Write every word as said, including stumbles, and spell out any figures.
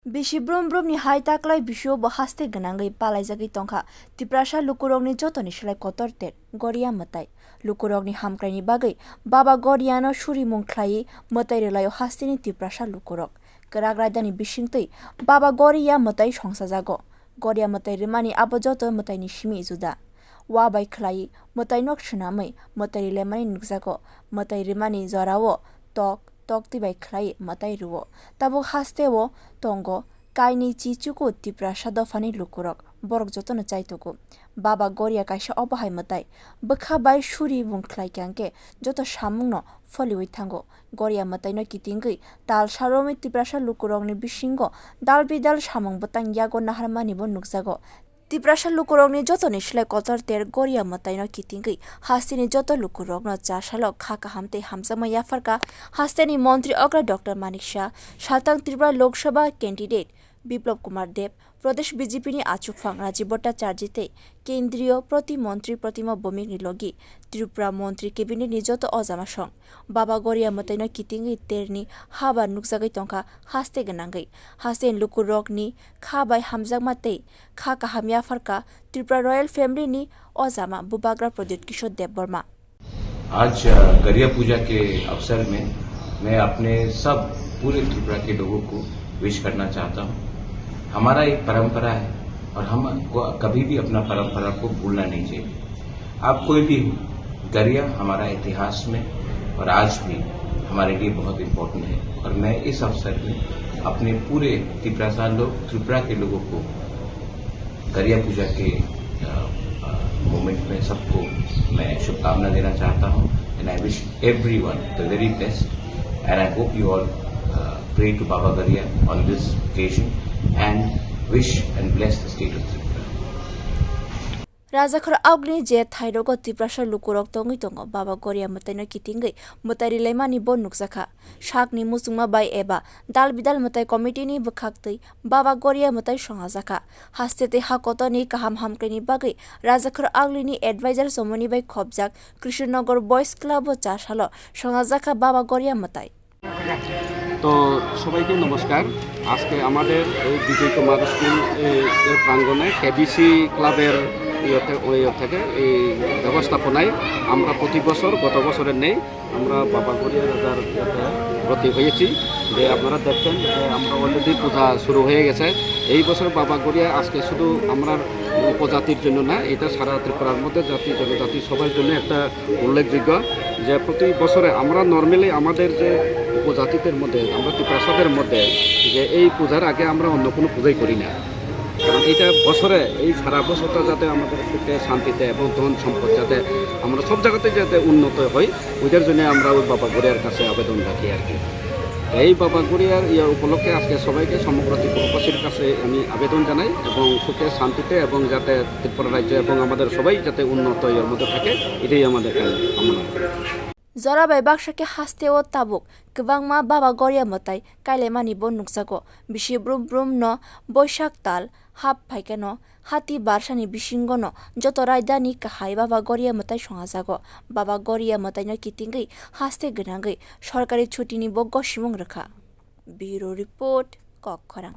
Bisi brum brumni hai taklai bisio bo haste gwnangwi palaijagwi tongkha Tiprasa lukurokni jotoni slai kotor ter Goria mwtai. Lukurokni hamkraini bagwi Baba Goriano surimung khlaiwi mwtai rwlaio hasteni Tiprasa lukurok. Kwrak raidani bisingtwi Baba Goria mwtai songchajago. Goria mwtai rwmani abo joto mwtaini simi juda. Wa bai khlaiwi mwtai nok swnamwi mwtai rwlaimani nukjago. Mwtai rwmani jorao tok, toktwi bai khlai mwtai rwo. Tabuk hasteo tongo kainwi chichuku Tiprasa dophani lukurok, borok jotono chaitugo. Baba Goria kaisa obo hai mwtai. Bwkha bai suri bung khlai khe joto samungno pholiwi thango. Goria mwtaino kitingwi tal saromwi Tiprasa lukurokni bisingo dal bidal samung bwtang yago naharmani bo nukjago. Tiprasa lukurokni jotoni slai kotor ter Goria mwtaino kitingwi hasteni joto lukurokno cha salo kha kaham tei hamjakma yapharkha hasteni montri okra Doctor Manik Shah, saltang Tripura Lok Sabha candidate Biplab Kumar Deb, Pradesh B J P ni achukphang Rajiv Bhattacharjee tei kendriyo proti montri Pratima Bhowmik ni logi Tripura montri cabinet ni joto ojama song. Baba Goria mwtaino kitingwi terni haba nukjagwi tongkha haste gwnangwi. Hasteni lukurokni kha bai hamjakma tei kha kaham yapharkha Tripura Royal Family ni ojama Bubagra Pradyut Kishore Debbarma. आज, अ, गरिया पूजा के अवसर में मैं अपने सब पूरे त्रिपुरा के लोगों को विश करना चाहता हूँ। हमारा एक परंपरा है और हम को, कभी भी अपना परंपरा को भूलना नहीं चाहिए। आप कोई भी हो, गरिया हमारा इतिहास में और आज भी हमारे लिए बहुत इम्पोर्टेंट है और मैं इस अवसर में अपने पूरे तिपरासा लोग, त्रिपुरा के लोगों को गरिया पूजा के, अ, अ, मोमेंट में सबको मैं शुभकामना देना चाहता हूँ। And I wish everyone the very best and I hope you all, uh, pray to Baba Garia on this occasion and wish and bless the state of Tripura. Rajakhor augni je thairogo Tiprasa lukurok tongwi tongo, Baba Goria mwtaino kitingwi mwtai rilaimani bo nukjakha. Sakni muchungma bai eba dal bidal mwtai committee ni bwkhaktwi Baba Goria mwtai songhajakha. Haste tei ha kotorni kaham hamkraini bagwi Rajakhor augni ni advisor somoni bai khopjak Krishnanagar Boys Club o cha salo songhajakha Baba Goria mwtai. তো সবাইকে নমস্কার। আজকে আমাদের এই বিজয় কুমার স্কুল, এই, এর প্রাঙ্গণে কেবিসি ক্লাবের ইয়ে থে-, ওই ইয়ে থেকে এই ব্যবস্থাপনায় আমরা প্রতি বছর, গত বছরের নেই, আমরা বাবা গড়িয়া রাজার ইয়েতে ব্রতী হয়েছি। যে আপনারা দেখছেন যে আমরা অলরেডি পূজা শুরু হয়ে গেছে। এই বছর বাবা গড়িয়া আজকে শুধু আমরা উপজাতির জন্য না, এটা সারা ত্রিপুরার মধ্যে জাতি জনজাতি সবার জন্য একটা উল্লেখযোগ্য যে প্রতি বছরে আমরা নর্মালি আমাদের যে উপজাতিদের মধ্যে, আমরা তিপ্রাসাদের মধ্যে যে এই পূজার আগে আমরা অন্য কোনো পূজাই করি না। কারণ এটা বছরে, এই সারা বছরটা যাতে আমাদের সুখে শান্তিতে এবং ধন সম্পদ যাতে আমরা সব জায়গাতে যাতে উন্নত হয়, ওইটার জন্য আমরা ওই বাবা গড়িয়ার কাছে আবেদন রাখি আর কি। এই বাবা গড়িয়ার ইয়ে উপলক্ষে আজকে সবাইকে সমগ্র ত্রিপুরাবাসীর কাছে আমি আবেদন জানাই এবং সুখে শান্তিতে এবং যাতে ত্রিপুরা রাজ্য এবং আমাদের সবাই যাতে উন্নত ইয়ের মধ্যে থাকে, এটাই আমাদের কামনা। Jora bai baksa khe hasteo tabuk kwbangma Baba Goria mwtai kailaimani bo nukjago. Bisi brum brum no Boisak tal hap phaikhe no hati barsani bisingo no joto raidani kahai Baba Goria mwtai songhajago. Baba Goria mwtaino kitingwi haste gwnangwi sorkari chutini bo gosimung rwkha. Bureau Report, Kokkhorang.